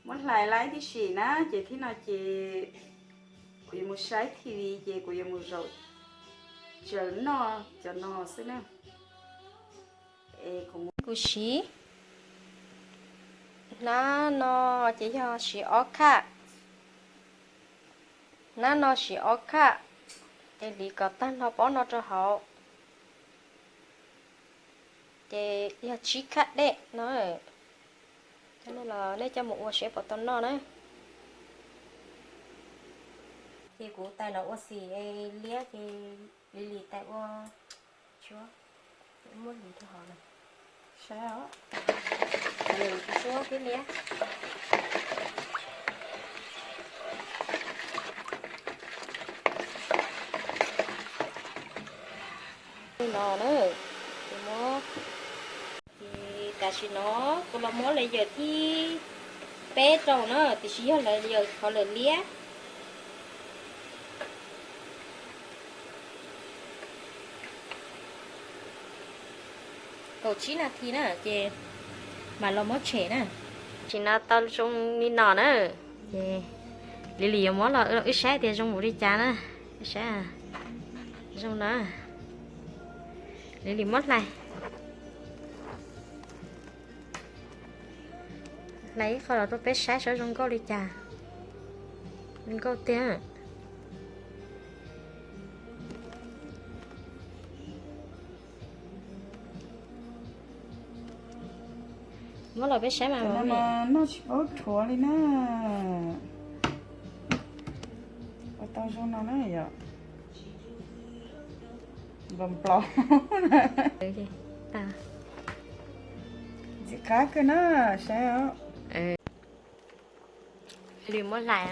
Muab hlais laib tib si na, ces thib no ces kuv yuav mus saib T V ces kuv yuav mus zaum tsaws noj cov no xwb na. Es kuv siv hnab no ces yog siv ob khaj, hnab no siv ob khaj, ces hliv kom tag nrho pob no rau hauv, ces yog tsib khaj dej no. Cov no los nej coj mus ua seb puas tau noj na. Ces kuv tais los ua xim liab ces Lily tais ua tshuab, muab hliv rau hauv na. Saib os, tshuab thiab liab. No na, ces muab, ces tam sim no kuv los muab layer thib peb rau na, tiam sis yog layer qhov lawm liab. Kaum tsib nas this na, ces mam los muab tshem na. Tam sim no tau zoo li no na, ces Lily yuav muab los wb saib tias zoo npaum li cas na. Wb saib, zoo na. Lily muab hlais, hlais ib qho los rau peb saib saib zoo nkauj li cas. Zoo nkauj tiag. Muab los peb saib mas. Noj tsis paub rhuav li na. Ua tau zoo no na yom. Nplaum nplaum. Ntxim qab kawg na, saib os. Lily muab hlais.